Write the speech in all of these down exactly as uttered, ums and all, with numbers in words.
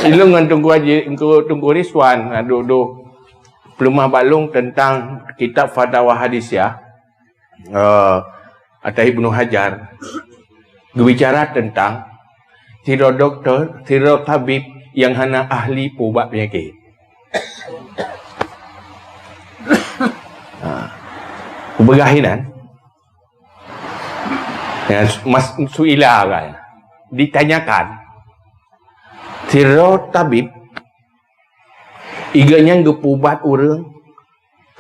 Ilôn ngon Teungku Haji, Teungku, Teungku Rizwan, na duek-duek peuleumah bak lôn teuntang kitab Fatawa Hadisiyah, eh, atau Ibnu Hajar, geubicara teuntang sidroe dokto, sidroe tabib nyang hana ahli peuubat peunyakét. Ha. Kupeugah inan, ya, mas-, suila kan, ditanyakan, sidroe tabib, gobnyan geupeuubat ureuëng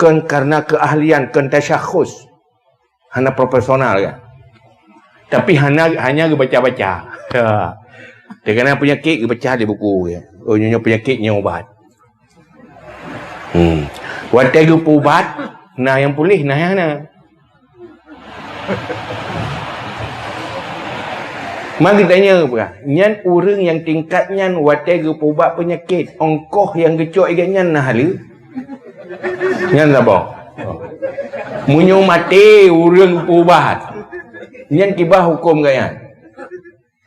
kon karena keahlian, kon tasyakhus, hana profesional kan. Tapi hana, hanya geubaca-baca. Ha. Teukana peunyakét geubaca di buku ya. Oh, nyoe peunyakét nyoe ubat. Hmm. Watée geupeuubat, na nyang puléh, na nyang hana. Mari tanya pula, nyan ureuëng nyang tingkat nyan watée geupeuubat peunyakét, ongkoh nyang geucok igat nyan na haleue? Nyan saboh. Meunyoe maté ureuëng peuubat, nyan kiban huköm gobnyan?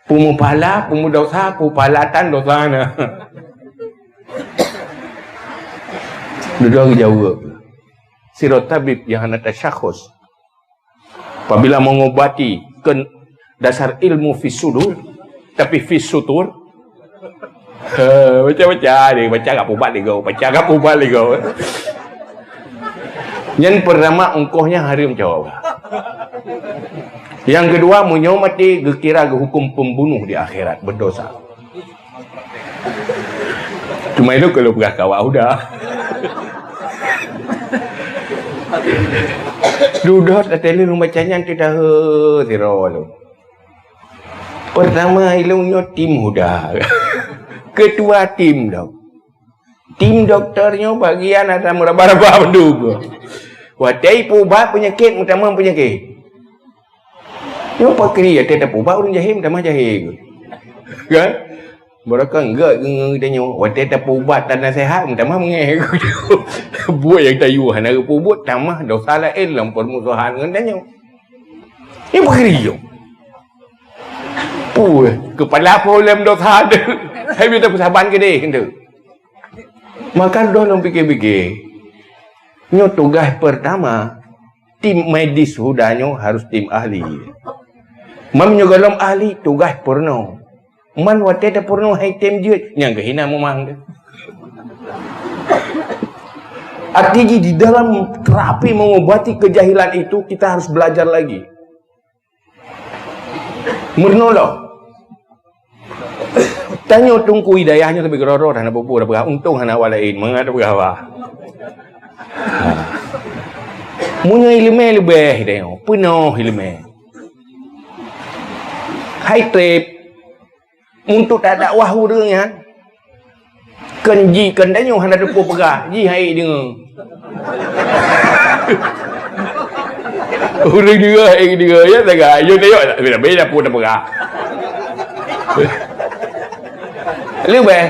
Peumupala, peumudosa, peupalatan dosa na. Dudoe geujaweueb. Sidroe tabib nyang hana tasyakhus. Apabila mengobati kon dasar ilmu fis sudur, tapi fis sutur. He, baca-baca deh, baca kat pubat lego, baca kat pubat lego. Nyan pertama ongkoh nyan hareuem cok. Nyang keudua, meunyoe maté geukira geuhuköm pembunuh di akhirat, berdosa. Cuma ilôn keu lôn peugah keu awak uda. Dudoe teuh lôn baca nyan teuh tahe sidroe lôn. Pertama ilôn nyoe tim uda. Ketua tim dok. Tim dokto nyoe bagian ada meuraba-raba mandum. Watée peuubat peunyakét, meutamong peunyakét. Nyoe pakri ya teuh tapeuubat ureuëng jahé, meutamah jahé. Kan? Barokon gét ngon geutanyoe, watée tapeuubat dan naseuhat, meutamah meungéh. Buet nyang tayue hana geupeubuet, tamah dosa laén lam peurmusohan ngon tanyoe. Nyoe pakri nyoe. Puih, kepala pun lem dosa tu. Hai minta peusaban ke deh tu. Maka doh lôn pikir-pikir. Nyoe tugaih pertama, tim medis uda nyoe harus tim ahli. Man nyoe gohlom ahli, tugaih peurunoe. Man watée tapeurunoe hai tem jeuet, nyang keuhina mumang tu. Artinya di dalam terapi mengobati kejahilan itu, kita harus belajar lagi. Meurunoe lom. Tanyoe Teungku Hidayah nyoe sabe keudroe-droe hana peue-peue tapeugah, untông hana awak laén mangat tapeugah haba. Ha. Meunyoe ileumé leubeh tanyoe, peunoh ileumé. Hai treb, untuk tadakwah ureuëng nyan, Kon jih, kon tanyoe hana teupeu peugah, jih hai deungoe. Ureuëng deungoe hai deungoe, ya sagai. Yo tayok, bila bila pun peugah. Leubeh,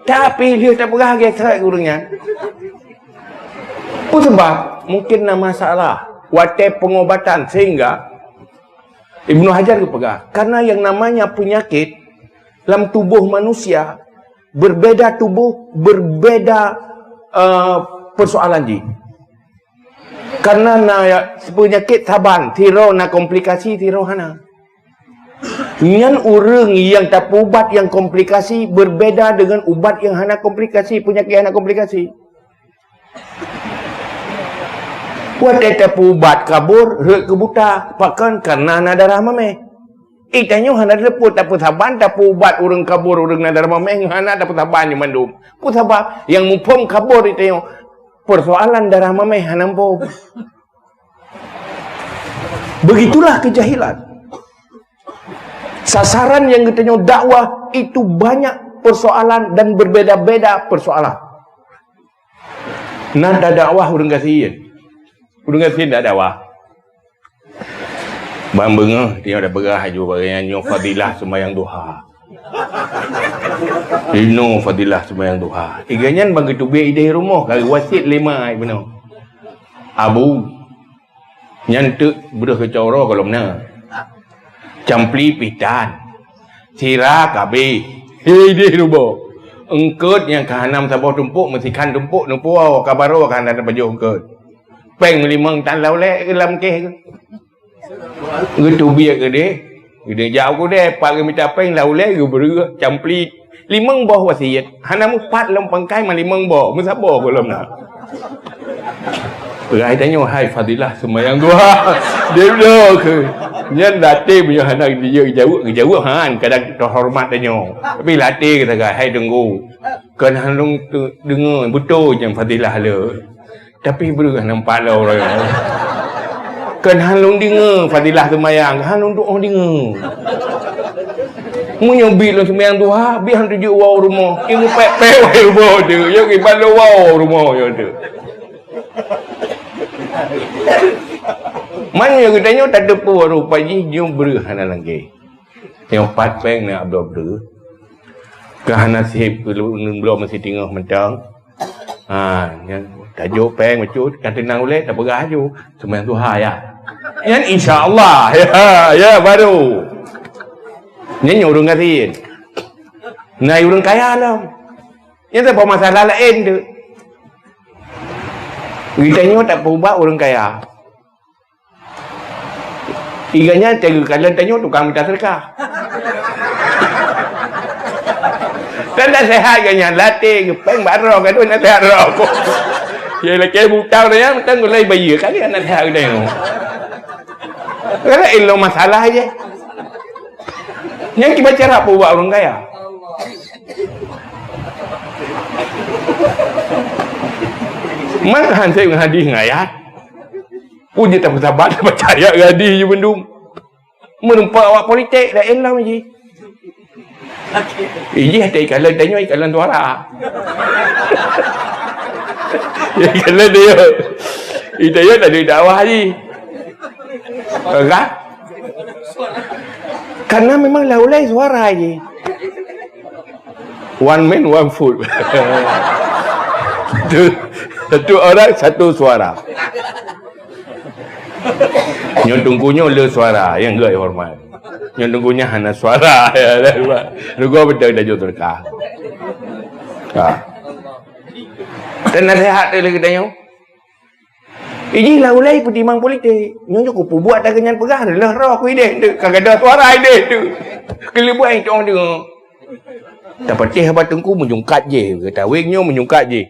tapi lheueh tapeugah gesek ureuëng nyan. Peue sabab? Mungkin na masalah watée pengobatan sehingga Ibnu Hajar geupeugah, karena yang namanya penyakit lam tuboh manusia, berbeda tuboh, berbeda, eh, persoalan jih. Karena na ya, penyakit saban, sidroe na komplikasi, sidroe hana. Nyan ureuëng nyang tapeuubat nyang komplikasi berbeda dengan ubat nyang hana komplikasi, penyakit hana komplikasi. Watée tapeuubat kabor rhot keu buta, pakon? Karena na darah mameh. Itanyoe hana teupeu tapeusaban, tapeuubat ureuëng kabor, ureuëng na darah mameh, hana tapeusaban nyoe mandum. Peue sabab? Nyang muphom kabor itanyoe, persoalan darah mameh hana muphom. Begitulah kejahilan. Sasaran nyang geutanyoe dakwah itu banyak persoalan dan berbeda-beda persoalan. Na tadakwah ureuëng gasien. Ureuëng gasien tadakwah. Ban beungoh, tanyoe tapeugah aju bagian nyoe fadilah seumayang duha. Inoe fadilah seumayang duha. Iga nyan ban geuteubiet ideh rumoh, ka geuwasiet lé ma ai bunoe. Abu, nyan teuk beureuh keucoro gohlom na. Campli pih tan. Sira ka abéh. Hei, ideh rumoh. Eungkôt nyang ka hana meusaboh tumpôk, meusikhan tumpôk, neupuwoe ka barô ka hana tapajoh eungkôt. Péng meulimong tan lau lé lam kéh. Geuteubiet keudeh, geudeh jak u keudè, pat geumita péng lau lé geubreueh, camplit. Limong boh wasiet, hana meupat lom pangkai man limong boh, meusaboh gohlom na. Peugah tanyoe, "Hai Fadilah seumayang duha." Dia bilang keu. Nyan lateh meunyoe hana geujaweueb, geujaweueb han, kadang teuhoreumat tanyoe. Tapi lateh geusagai, "Hai Teungku, kon han lôn teu-, deungoe beutôi nyang Fadilah le. Tapi breueh nampak lom ureuëng." Kon han lôn deungoe Fadilah seumayang, han lôn tuoh deungoe. Meunyoe bit lôn seumayang duha, bit han tuju woe rumoh. Ilmu pek-pek woe rumoh tu. Yo kiban lôn woe rumoh yo tu. Meunyoe geutanyoe tateupeue rupa jih nyoe breueh hana lagée. Nyoe pat péng na abloe breueh. Ka hana siheb keu lôn bloe meusitingoh mantong. Ha, nyan tajok péng bacut, ka teunang ulée tapeugah aju. Seumayang duha ya. Nyan insya Allah. Ya, ya baru. Nyan nyoe ureuëng gasien. Na ureuëng kaya lom. Nyan saboh masalah laén tu. Geutanyoe tapeuubat ureuëng kaya. Iga nyan teuka kalon tanyoe tukang mita seudeukah. Dan naseuhat geuh nyan lateh geuh péng bak droe gadoh naseuhat droe. Ya lakée butang nyan tang gulai bayeue kali naseuhat geuh tanyoe. Karena ilmu masalah je. Nyang kiban cara peubuet ureuëng kaya. Maka han sép hadis ngon ayat. Pun jih tapeusabat, tapeucaya gadi jih bandum. Meureumpok awak politik, laén lom jih. Ijih ata ikalon tanyoe, ikalon suara. Ikalon dia. Ita ya tak ada dakwah jih. Kan? Karena memang laulai suara jih. One man, one vote. Satu, satu orang, satu suara. Nyoe teungku nyoe le suara, nyang geuhormat. Nyoe teungku nyan hana suara. Rugoe beutôi tajok seudeukah. Ha. Dan nasihat lé geutanyoe. Ijih laulai peutimang politik. Nyoe nyoe kupeubuet ata keunyan peugah, lheueh roh kuideh tu. Ka gadôh suara ideh tu. Keuleubah itu orang dengar. Tapatéh haba teungku meujungkat jih, geutaweng nyoe meujungkat jih.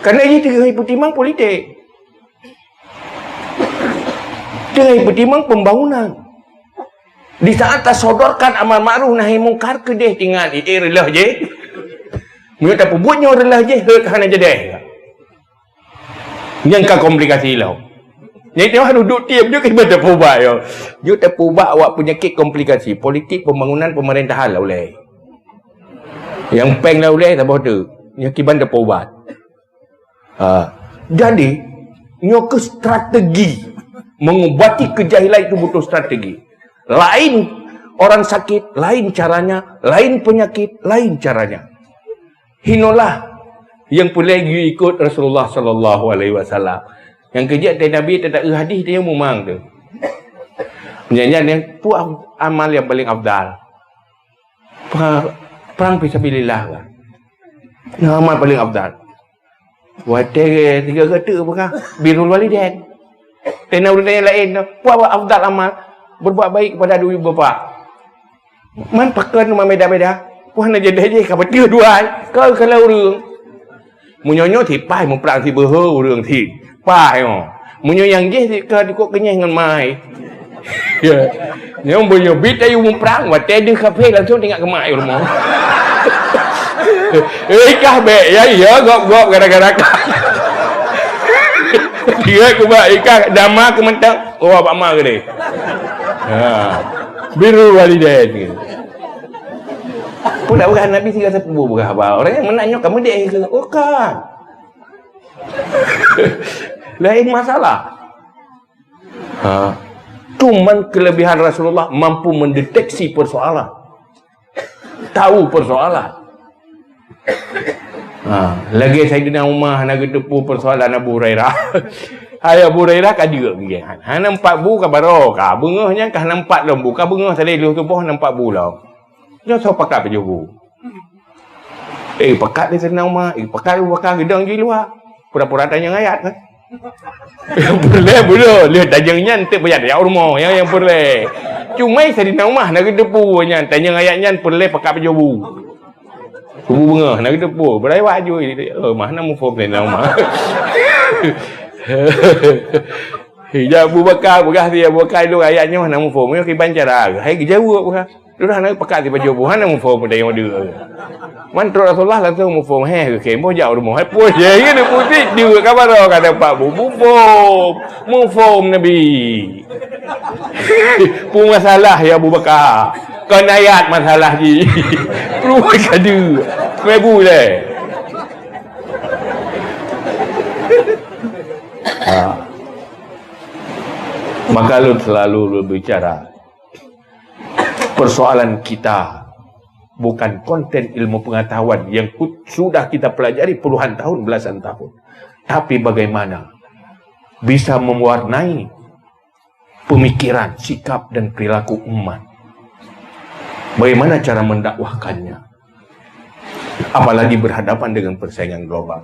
Karena jih teungoh peutimang politik. Teungoh peutimang pembangunan. Di saat tasodorkan amar ma'ruf nahi mungkar keudeh tinggai, eh, reuloh jih. Meunyoe tapeubuet nyoe reuloh jih, hana jadeh. Nyang ka komplikasi lom. Nyang itu harus duduk tiep juga ibadah peubat yo. Juga peubat awak penyakit komplikasi politik pembangunan pemerintahan lah uleh. Yang peng lah uleh saboh tu. Yang kiban dah peubat. Ha. Jadi, nyoe ke strategi mengubati kejahilan itu butuh strategi. Lain orang sakit, lain caranya, lain penyakit, lain caranya. Hinolah yang peureulée geuyue ikot Rasulullah sallallahu alaihi wasallam. Nyang keujeuet teuh Nabi teuta hadis teuh mumang tu. Nyan nyan yang tu amal yang paling afdal. Perang, perang fisabilillah kan. Nyan amal paling afdal. Watée tiga gata bukan birrul walidain. Tena ureuëng lain tu, puah afdal amal berbuat baik kepada dua ibu bapa. Man pakon cuma beda-beda. Puh na jadi je ka betul dua. Kau kalau ureuëng. Meunyoe nyoe sipai muprang si beuhe ureuëng si. Pai nyoe. Meunyoe nyang jih si ka dikok kenyeh ngon mai. Ya. Nyoe meunyoe bit ayu muprang watée deuh kafe langsung tengok kemak ayu rumoh. Eh kah bek ya ya gop-gop gara-gara kah. Dia kubak ikah dama kementang. Oh abak ma gede. Ha. Birrul walidain. Pun tak peugah Nabi siga sapeue peugah haba. Orang yang menanya kamu dia ke oh kan. Lain masalah. Ha. Cuman kelebihan Rasulullah mampu mendeteksi persoalan. Tahu persoalan. Ha, lagi Saidina Umar hana geuteupeue persoalan Abu Hurairah. Hai Abu Hurairah ka jeuet geuh. Hana empat bu ka baroe ka. Beungoh nyan ka hana empat lom bu. Ka beungoh tadi lheueh tuboh hana empat bu lom. Nyoe soe pakat pajoh bu. Eh, pakat di Saidina Umar, eh, pakat Abu Bakar, geudong di luwa. Pura-pura tanyong ayat kan? Peureulée beudôh, lheueh tanyong nyan teuk beuyak jak rumoh nyang, nyang peureulée. Cuma Saidina Umar na geuteupeue nyan, tanyong ayat nyan peureulée pakat pajoh bu. Kubu beungoh na geuteupeue, beuraya wak jui. Oh, mah na muphom Saidina Umar. Hija Abu Bakar, peugah si Abu Bakar, "Ilôn ayat nyoe hana muphom." Nyoe kiban cara, hai geujaweueb peugah. Lôn hana pakat sipajoh bu, hana muphom peudayong deuek. Man trok Rasulullah langsung muphom, "Heh, keuke, boh jak u rumoh." Hai, peue je, nyan putih, deuek ka baroe ka dapat bu, muphom. Muphom Nabi. Peue masalah ya Abu Bakar? Kon ayat masalah jih. Peue ka deuek. Meubu lé. Ha. Maka lôn selalu berbicara, persoalan kita bukan konten ilmu pengetahuan yang ku-, sudah kita pelajari puluhan tahun, belasan tahun, tapi bagaimana bisa mewarnai pemikiran, sikap, dan perilaku umat. Bagaimana cara mendakwahkannya? Apalagi berhadapan dengan persaingan global.